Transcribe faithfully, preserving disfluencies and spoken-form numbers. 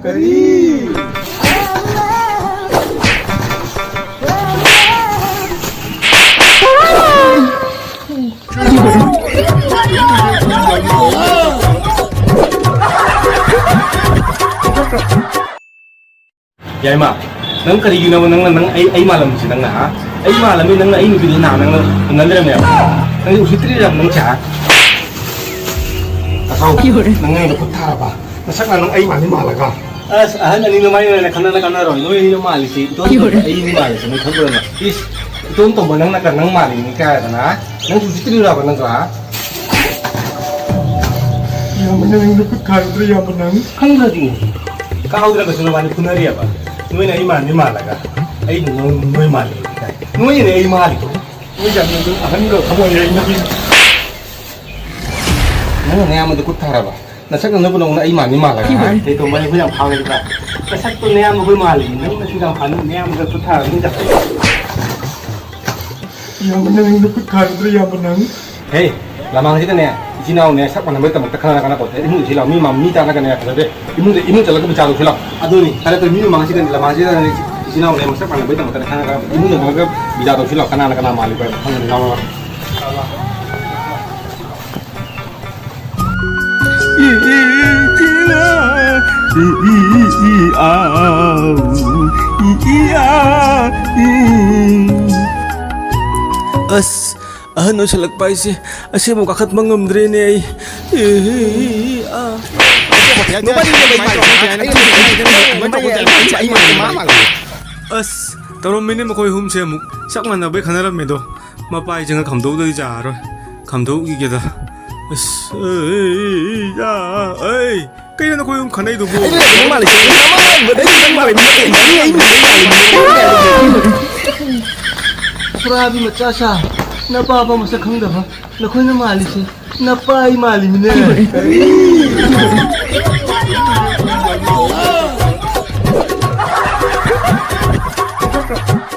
ꯀꯔꯤ? ꯌꯥꯏꯃ, ꯅꯪ ꯀꯔꯤꯒꯤꯅꯣꯕ ꯅꯪꯅ ꯅꯪ ꯑꯩ, ꯑꯩ ꯃꯥꯜꯂꯝꯃꯤꯁꯦ ꯅꯪꯅ, ꯍꯥ? ꯑꯩ ꯃꯥꯜꯂꯝꯃꯤ ꯅꯪꯅ ꯑꯩ ꯅꯨꯄꯤꯗꯤ ꯅꯍꯥꯟ ꯅꯪꯅ ꯎꯅꯗ꯭ꯔꯕꯅꯦꯕ? ꯅꯪꯗꯤ ꯎꯁꯤꯠꯇ꯭ꯔꯤꯔꯕ ꯅꯪꯁꯦ, ꯍꯥ? ꯑꯁꯥꯎ, ꯅꯪ ꯑꯩꯅ ꯈꯨꯠ ꯊꯥꯔꯕ? ꯅꯁꯛꯅ ꯅꯪ ꯑꯩ ꯃꯥꯜꯂꯤ ꯃꯥꯜꯂꯒ? ꯑꯁ, ꯑꯍꯟ ꯑꯅꯤ ꯅꯨꯡꯉꯥꯏꯅ ꯈꯟꯅꯔ ꯀꯥꯟꯅꯔꯣꯏ꯫ ꯅꯣꯏ ꯑꯅꯤ ꯃꯥꯜꯂꯤꯁꯤ ꯏꯇꯣꯝ ꯇꯣꯝꯕ ꯑꯩ ꯃꯤ ꯃꯥꯜꯂꯤꯁꯤ ꯅꯣꯏ ꯈꯪꯕ꯭ꯔꯣ? ꯏꯁ, ꯏꯇꯣꯝ ꯇꯣꯝꯕ ꯅꯪꯅ ꯀ-, ꯅꯪ ꯃꯥꯜꯂꯤꯅꯤ ꯀꯥꯏꯗꯅ? ꯅꯪ ꯎꯁꯤꯠꯇ꯭ꯔꯤꯔꯕ ꯅꯪꯁꯨ, ꯍꯥ? ꯏꯌꯥꯝꯕ ꯅꯪ ꯑꯩꯉꯣꯟꯗ ꯈꯨꯠ ꯊꯥꯔꯨꯗ꯭ꯔꯣ, ꯏꯌꯥꯝꯕ ꯅꯪ? ꯈꯪꯗ꯭ꯔꯗꯤ ꯀꯥꯍꯧꯗ꯭ꯔꯒꯁꯨ ꯅꯕꯥꯅꯤ ꯐꯨꯅꯔꯤꯑꯕ꯫ ꯅꯣꯏꯅ ꯑꯩ ꯃꯥꯟꯗꯤ ꯃꯥꯜꯂꯒ ꯑꯩꯕꯨ ꯅꯣꯏ, ꯅꯣꯏ ꯃꯥꯜꯂꯤ ꯀꯥꯏ꯫ ꯅꯣꯏꯅꯅꯦ ꯑꯩ ꯃꯥꯜꯂꯤꯗꯣ꯫ ꯅꯣꯏ ꯌꯥꯝꯅ ꯑꯗꯨꯝ ꯑꯍꯟꯒ ꯈꯃꯣꯏ ꯂꯩꯅꯕꯤ꯫ ꯅꯪꯅ ꯅꯌꯥꯝꯕꯗ ꯈꯨꯠ ꯊꯥꯔꯕ? ꯅꯁꯛ ꯅꯪꯅꯕꯨ ꯅꯪꯉꯣꯟꯗ ꯑꯩ ꯃꯥꯟꯗꯤ ꯃꯥꯜꯂꯒ, ꯍꯥ? ꯀꯩ ꯇꯧꯕ ꯑꯩꯈꯣꯏ ꯌꯥꯝ ꯐꯥꯎꯔꯦ ꯅꯠꯇ꯭ꯔꯥ? ꯅꯁꯛꯇꯣ ꯅꯌꯥꯝꯕ ꯑꯩꯈꯣꯏ ꯃꯥꯜꯂꯤ꯫ ꯅꯪ ꯅꯁꯨ ꯌꯥꯝ ꯐꯥꯅ ꯅꯌꯥꯝꯕꯗ ꯈꯨꯠ ꯊꯥꯔꯒ ꯅꯪ ꯆꯠꯂꯣ꯫ ꯏꯌꯥꯝꯕ ꯅꯪ ꯑꯩꯉꯣꯟꯗ ꯈꯨꯠ ꯊꯥꯔꯨꯗ꯭ꯔꯣ, ꯏꯌꯥꯝꯕ ꯅꯪ? ꯍꯦ, ꯂꯃꯥꯡꯁꯤꯗꯅꯦ, ꯏꯆꯤꯟ ꯏꯅꯥꯎꯅꯦ, ꯁꯛ ꯃꯥꯟꯅꯕꯒꯤꯗꯃꯛꯇ ꯈꯠꯅꯔ ꯀꯥꯟꯅ ꯄꯣꯠꯇꯦ꯫ ꯏꯃꯨꯡꯗ ꯏꯆꯤꯟ ꯏꯅꯥꯎ ꯃꯤ ꯃꯥ-, ꯃꯤ ꯇꯥꯅꯒꯅꯦ ꯐꯖꯗꯦ꯫ ꯏꯃꯨꯡꯗ, ꯏꯃꯨꯡ ꯆꯠꯂꯒ ꯕꯤꯆꯥꯔ ꯇꯧꯁꯤ ꯂꯥꯎ꯫ ꯑꯗꯨꯅꯤ, ꯐꯔꯦ, ꯐꯔꯦ, ꯃꯤ ꯃꯃꯥꯡꯁꯤꯗꯅꯦ, ꯂꯃꯥꯡꯁꯤꯗꯅꯦ, ꯏꯆꯤꯟ ꯏꯅꯥꯎꯅꯦ, ꯃꯁꯛ ꯃꯥꯟꯅꯕꯒꯤꯗꯃꯛꯇꯅꯦ ꯈꯠꯅꯔ ꯀꯥꯟꯅ ꯄꯣꯠꯇꯦ꯫ ꯏꯃꯨꯡꯗ ꯆꯠꯂꯒ ꯕꯤꯆꯥꯔ ꯇꯧꯁꯤ ꯂꯥꯎ꯫ ꯀꯅꯥꯅ ꯀꯅꯥ ꯃꯥꯜꯂꯤꯕ ꯍꯥꯏꯕ ꯈꯪꯉꯅꯤ꯫ ꯂꯥꯎ, ꯂꯥꯎ, ꯂꯥꯎ꯫ E, E, E, E, E, E, E, E, ꯑꯥ, ꯎ, ꯏ, ꯏ, ꯑꯥ, ꯏ꯫ ꯑꯁ, ꯑꯍꯟ ꯑꯣꯏꯁꯜꯂꯛꯄ ꯍꯥꯏꯁꯦ ꯑꯁꯦꯡꯕ ꯀꯥꯈꯠꯄ ꯉꯝꯗ꯭ꯔꯦꯅꯦ ꯑꯩ꯫ ꯑꯦ, ꯑꯥ꯫ ꯑꯁ, ꯇꯧꯔꯝꯃꯤꯅꯦ ꯃꯈꯣꯏ ꯑꯍꯨꯝꯁꯦ ꯑꯃꯨꯛ ꯆꯞ ꯃꯥꯟꯅꯕꯩ ꯈꯟꯅꯔꯝꯃꯦꯗꯣ꯫ ꯃꯄꯥꯏ ꯆꯪꯉ ꯈꯝꯗꯣꯛꯇꯗꯤ ꯌꯥꯔꯔꯣꯏ꯫ ꯈꯝꯗꯣꯛꯈꯤꯒꯦꯗ꯫ ꯑꯁ, ꯑꯦ, ꯑꯦ, ꯑꯦ, ꯑꯥ, ꯑꯩ꯫ ꯀꯩꯅꯣ ꯅꯈꯣꯏ ꯑꯍꯨꯝ ꯈꯟꯅꯩꯗꯨꯕꯨ? ꯑꯩ ꯅꯪ ꯃꯥꯜꯂꯤꯁꯦ, ꯅꯪ ꯃꯥꯜꯂꯤꯕ, ꯅꯪ ꯃꯥꯜꯂꯤꯕ, ꯅꯪ ꯃꯥꯜꯂꯤꯕ꯫ ꯐꯨꯔꯥꯕꯤ ꯃꯆꯥ ꯁꯥ, ꯅꯄꯥꯕ ꯃꯁꯛ ꯈꯪꯗꯕ, ꯅꯈꯣꯏꯅ ꯃꯥꯜꯂꯤꯁꯦ, ꯅꯄꯥ ꯑꯩ ꯃꯥꯜꯂꯤꯃꯤꯅꯦ꯫